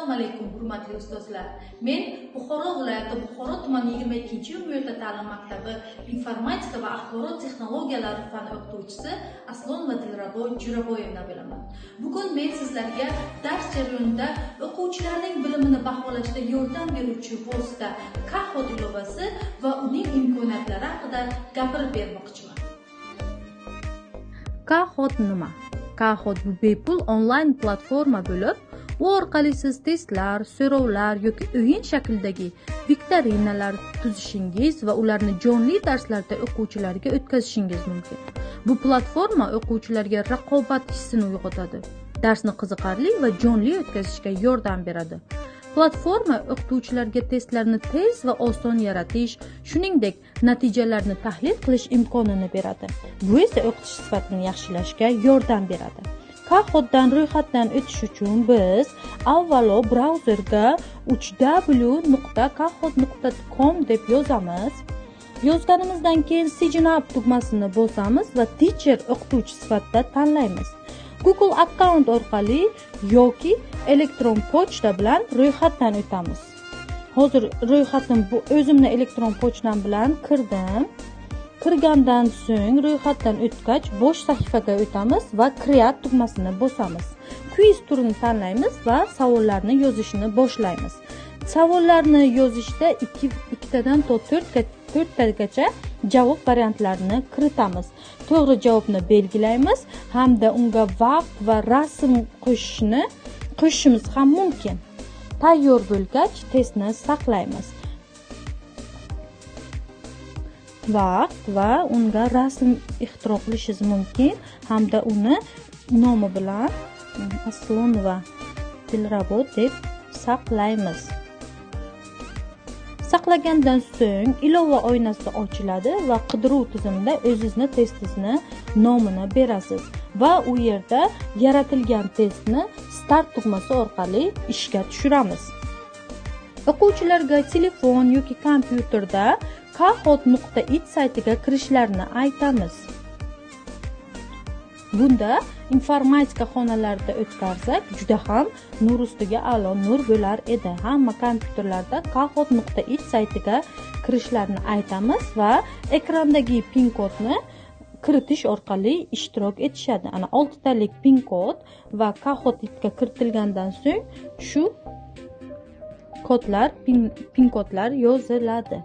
Assalomu alaykum, hurmatli ustozlar. Men Buxoro viloyati Buxoro tumani 22-umumiy ta'lim maktabi informatika va axborot texnologiyalari fani o'qituvchisi Aslonova Dilrabo Jo'raboyevna bo'laman. Bugun men sizlarga dars jarayonida o'quvchilarning bilimini baholashda yordam beruvchi vosita Kahoot ilovasi va uning imkoniyatlari haqida gapirib bermoqchiman. Kahoot nima? Kahoot bu bepul onlayn platforma bo'lib, u orqali siz testlar, so'rovlar yoki o'yin shaklidagi viktorinalar tuzishingiz va ularni jonli darslarda o'quvchilarga o'tkazishingiz mumkin. Bu platforma o'quvchilarga raqobat hissini uyg'otadi, darsni qiziqarli va jonli o'tkazishga yordam beradi. Platforma o'qituvchilarga testlarni tez va oson yaratish, shuningdek, natijalarni tahlil qilish imkonini beradi. Bu esa o'qitish sifatini yaxshilashga yordam beradi. Kahootdan ro'yxatdan o'tish uchun biz avvalo brauzerga www.kahoot.com deb yozamiz. Yozganimizdan keyin Sign up tugmasini bosamiz va teacher o'qituvchi sifatida tanlaymiz. Google akkaunt orqali yoki elektron pochta bilan ro'yxatdan o'tamiz. Hozir ro'yxatim bu o'zimni elektron pochtam bilan kirdim. Kirgandan so'ng ro'yxatdan o'tgach bosh sahifaga o'tamiz va Create tugmasini bosamiz. Quiz turini tanlaymiz va savollarni yozishni boshlaymiz. Savollarni yozishda ikkitadan to to'rttagacha javob variantlarini kiritamiz. To'g'ri javobni belgilaymiz hamda unga vaqt va rasm qo'shishimiz ham mumkin. Tayyor bo'lgach testni saqlaymiz. Vaqt va unga rasm ixtiro qilishingiz mumkin hamda uni nomi bilan Aslonova Dilrabo deb saqlaymiz. Saqlagandan so'ng ilova oynasi ochiladi va qidiruv tizimida o'zingizni testingizni nomini berasiz va u yerda yaratilgan testni start tugmasi orqali ishga tushiramiz. O'quvchilarga telefon yoki kompyuterda kahoot.it saytiga kirishlarini aytamiz. Bunda informatika xonalarida o'tkazsak juda ham nur ustiga a'lo nur bo'lar edi. Hamma kompyuterlarda kahoot.it saytiga kirishlarini aytamiz va ekrandagi pin kodni kiritish orqali ishtirok etishadi. Ana 6 talik pin kod va Kahoot.itga kiritilgandan so'ng shu kodlar, pin kodlar yoziladi.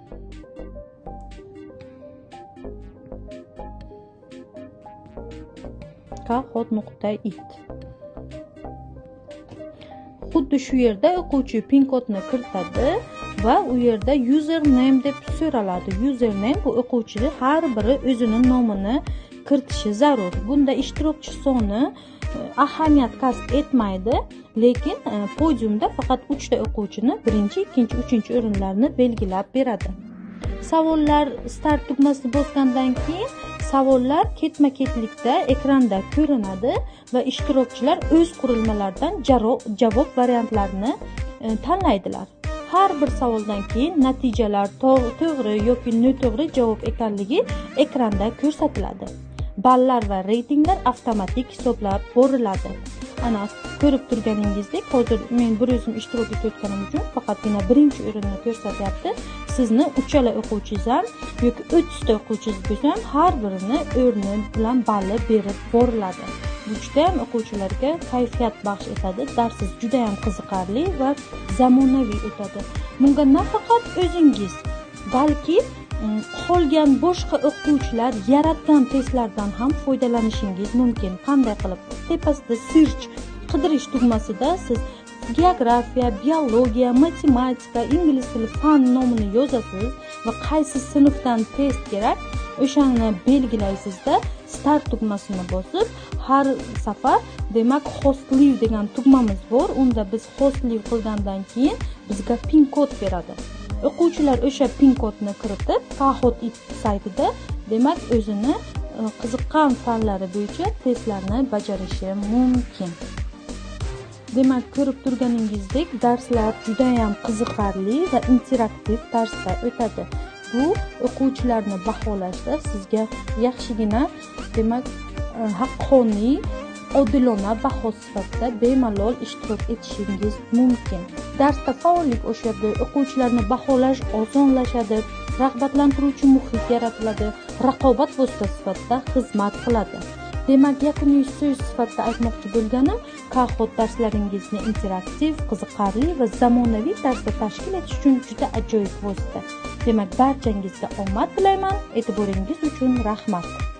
kahoot.it. Xuddi shu yerda o'quvchi pin kodni kiritadi va u yerda username deb so'raladi. Username bu o'quvchi har biri o'zini nomini kiritishi zarur. Bunda ishtirokchi soni ahamiyat kasb etmaydi, lekin podiumda faqat 3 ta o'quvchini birinchi, ikkinchi, uchinchi o'rinlarni belgilab beradi. Savollar start tugmasini bosgandan keyin savollar ketma-ketlikda ekranda ko'rinadi va ishtirokchilar o'z qurilmalaridan javob variantlarini tanlaydilar. Har bir savoldan keyin natijalar to'g'ri yoki noto'g'ri javob ekanligi ekranda ko'rsatiladi. Ballar va reytinglar avtomatik hisoblab boriladi. Ana ko'rib turganingizdek, hozir men bir o'zim ishtirok etayotganim uchun faqatgina birinchi o'rinni ko'rsatyapti. Sizni uchala o'quvchingiz ham yoki 30 ta o'quvchingiz bo'lsa ham har birini o'rni bilan balli berib boriladi. Bu juda ham o'quvchilarga kayfiyat baxsh etadi. Darsingiz juda ham qiziqarli va zamonaviy o'tadi. Bunga nafaqat o'zingiz, balki qolgan boshqa o'qituvchilar yaratgan testlardan ham foydalanishingiz mumkin. Qanday qilib? Tepasida search qidirish tugmasida siz geografiya, biologiya, matematika, ingliz tili fan nomini yozasiz va qaysi sinfdan test kerak o'shani belgilaysizda start tugmasini bosib har safar demak host live degan tugmamiz bor. Unda biz host live qilgandan keyin bizga pin kod beradi. O'quvchilar o'sha pin kodni kiritib Kahoot.it saytida demak o'zini qiziqqan fanlari bo'yicha testlarni bajarishi mumkin. Demak, ko'rib turganingizdek, darslar juda ham qiziqarli va interaktiv tarzda o'tadi. Bu o'quvchilarni baholashda sizga yaxshigina demak haqqoniy Odilona baho sifatida bemalol ishtirok etishingiz mumkin. Darsda faollik oshadi, o'quvchilarni baholash osonlashadi, rag'batlantiruvchi muhit yaratiladi, raqobat vositasi sifatida xizmat qiladi. Demak, yakuniy so'z sifatida aytmoqchi bo'lganim, Kahoot darslaringizni interaktiv, qiziqarli va zamonaviy tarzda tashkil etish uchun juda ajoyib vosita. Demak, barchangizga omad tilayman. E'tiboringiz uchun rahmat.